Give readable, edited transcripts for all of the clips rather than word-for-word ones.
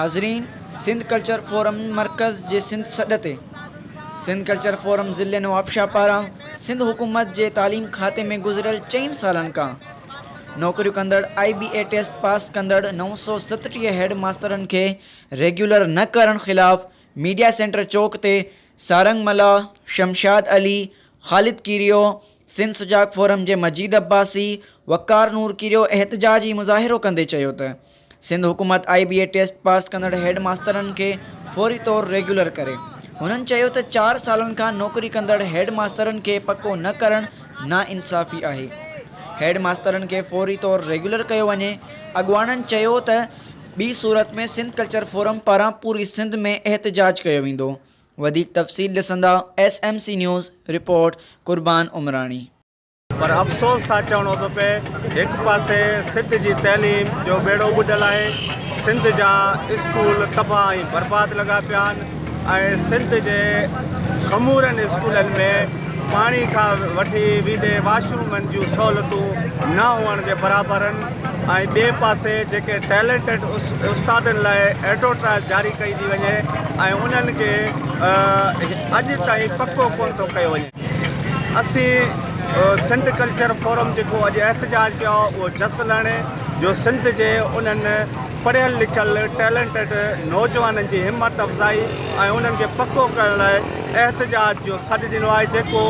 ناظرين Sindh culture forum مرڪز جي سنڌ سڏ تي سنڌ ڪلچر فورم ضلعي نوابشاهه پاران سنڌ حڪومت جي تعليم کاتي ۾ گذريل چئن سالن کان نوڪريون ڪندڙ آء بي اي ٽيسٽ پاس ڪندڙ 937 هيڊ ماسترن کي ريگيولر نه ڪرڻ خلاف ميڊيا سينٽر چوڪ تي سارنگ ملاح، شمشاد علي، خالد ڪيريو، سنڌ سجاڳ فورم جي مجيد عباسي، وقار نور ڪيريو احتجاجي مظاهرو ڪندي چيو ته سنڌ حڪومت آء بي اي ٽيسٽ پاس ڪندڙ هيڊ ماسترن کي فوري طور ريگيولر ڪري. هنن چيو ته چار سالن کان نوڪري ڪندڙ هيڊ ماسترن کي پڪو نه ڪرڻ ناانصافي آهي. هيڊ ماسترن کي فوري طور ريگيولر ڪيو وڃي. اڳواڻن چيو ته ٻي صورت ۾ سنڌ ڪلچر فورم پاران پوري سنڌ ۾ احتجاج ڪيو ويندو. وڌيڪ تفصيل ڏسندا S M C news, report, Qurban Umrani. پر افسوس سان چوڻو ٿو پئي هڪ پاسي سنڌ جي تعليم جو ٻيڙو ٻڏل آهي، سنڌ جا اسڪول تباهه ۽ برباد لڳا پيا آهن ۽ سنڌ جي سمورن اسڪولن ۾ پاڻي کان وٺي ويندي واش رومن جون سهولتون نه هئڻ جي برابر آهن ۽ ٻئي پاسي جيڪي ٽيلنٽيڊ استادن لاء ايڊورٽائز جاري ڪئي ٿي وڃي ۽ انهن کي اڄ تائين پڪو ڪونه ٿو ڪيو وڃي. اسين سنڌ ڪلچر فورم جيڪو اڄ احتجاج ڪيو آهي اهو جس لهڻي جو سنڌ جي انهن پڙهيل لکيل ٽيلنٽيڊ نوجوانن جي همت افزائي ۽ انهن کي پڪو ڪرڻ لاء احتجاج جو سڏ ڏنو آهي جيڪو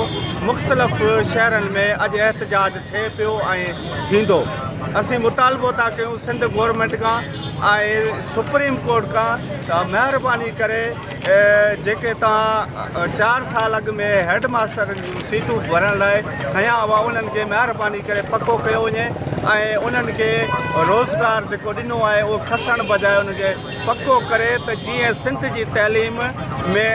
مختلف شهرن ۾ اڄ احتجاج ٿئي پيو ۽ ٿيندو. اسين مطالبو ٿا ڪيون سنڌ گورنمينٽ کان ۽ سپريم ڪورٽ کان ته مهرباني ڪري جيڪي توهان چار سال اڳ ۾ هيڊ ماسترن جون سيٽون ڀرڻ لاء کنيا هئا انهن کي مهرباني ڪري پڪو ڪيو وڃي ۽ انهن کي روزگار جيڪو ڏنو آهي اهو کسڻ بجاء انهن کي پڪو ڪري ته جيئن سنڌ جي تعليم ۾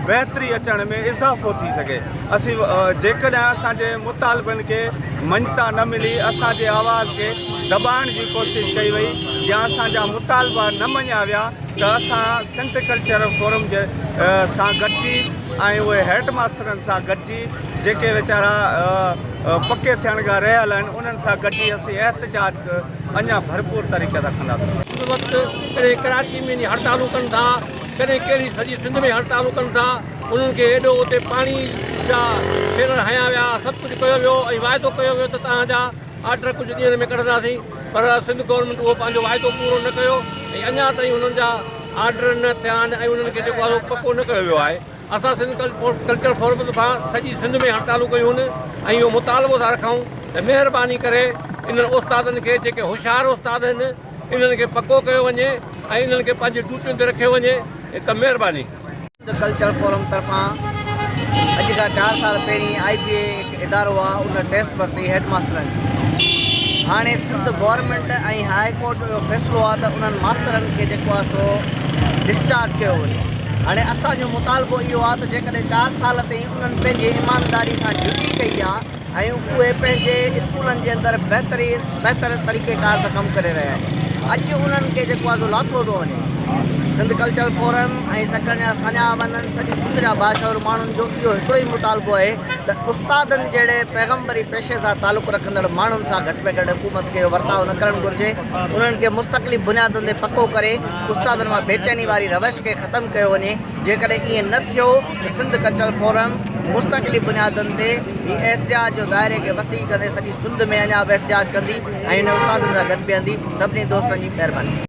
بهتري اچڻ ۾ اضافو ٿي سگهي. اسين جيڪڏهن اسان جي مطالبن کي مڃتا نه ملي، اسان جي آواز کي دٻائڻ جي ڪوشش ڪئي وئي يا اسان جا مطالبا نه مڃيا ويا ته اسان سنڌ ڪلچرل فورم جي سان گڏجي ۽ اهي هيڊ ماسترن سان گڏجي جيڪي ويچارا پڪي ٿيڻ کان رهيل آهن انهن سان گڏجي اسين احتجاج اڃا ڀرپور طريقي سان ڪنداسين. ان وقت ڪڏهن ڪراچي ۾ وڃي هڙتالون ڪن ٿا، ڪڏهن ڪهڙي سڄي سنڌ ۾ هڙتالون ڪن ٿا. انهن کي ايڏو اتي پاڻي جا ٽينر هنيا ويا، سڀ ڪجهه ڪيو ويو ۽ واعدو ڪيو ويو ته توهان جا آرڊر ڪجهه ڏينهن ۾ ڪڍنداسين پر سنڌ گورنمينٽ اهو پنهنجو واعدو پورو نه ڪيو ۽ اڃا تائين انهن جا آرڊر نه ٿيا آهن ۽ انهن کي جيڪو آهي سو پڪو نه ڪيو ويو آهي. اسان سنڌ ڪلچر فورم طرفان سڄي سنڌ ۾ هڙتالون ڪيون آهن ۽ اهو مطالبو ٿا رکون ته مهرباني ڪري انهن استادن کي جيڪي هوشيار استاد آهن انهن کي پڪو ڪيو وڃي ۽ انهن کي پنهنجي ڊيوٽين تي رکيو وڃي ته مهرباني. سنڌ ڪلچر فورم طرفان اڄ کان چار سال پهرين آء بي اي هڪ ادارو آ ان ٽيسٽ ورتي هيڊ ماسترن جي هاڻي سنڌ گورنمينٽ ۽ هاء ڪورٽ جو فيصلو آ ته انهن ماسترن کي جيڪو آ سو ڊسچارج ڪيو وڃي هاڻي اسان جو مطالبو اهو آ ته جيڪڏهن چار سال تائين انهن پنهنجي ايمانداري سان ڊيوٽي ڪئي آ ۽ اهي پنهنجي اسڪولن جي اندر بهترين بهتر طريقي ڪار سان ڪم ڪري رهيا آهن اڄ انهن کي جيڪو آهي سو لاٿو ٿو وڃي سنڌ ڪلچرل فورم ۽ سکر جا ساڃاهه وندن سڄي سنڌ جا باشعور ماڻهن جو اهو هڪڙو ئي مطالبو آهي ته استادن جهڙي پيغمبري پيشي سان تعلق رکندڙ ماڻهن سان گهٽ ۾ گهٽ حڪومت کي اهو ورتاء نه ڪرڻ گهرجي انهن کي مستقلي بنيادن تي پڪو ڪري استادن مان بيچيني واري روش کي ختم ڪيو وڃي جيڪڏهن ائين نه ٿيو ته سنڌ ڪلچرل فورم مستقلي بنيادن تي هي احتجاج جو دائري کي وسيع ڪندي سڄي سنڌ ۾ اڃا به احتجاج ڪندي ۽ هن استادن سان گڏ بيهندي. سڀني دوستن جي مهرباني.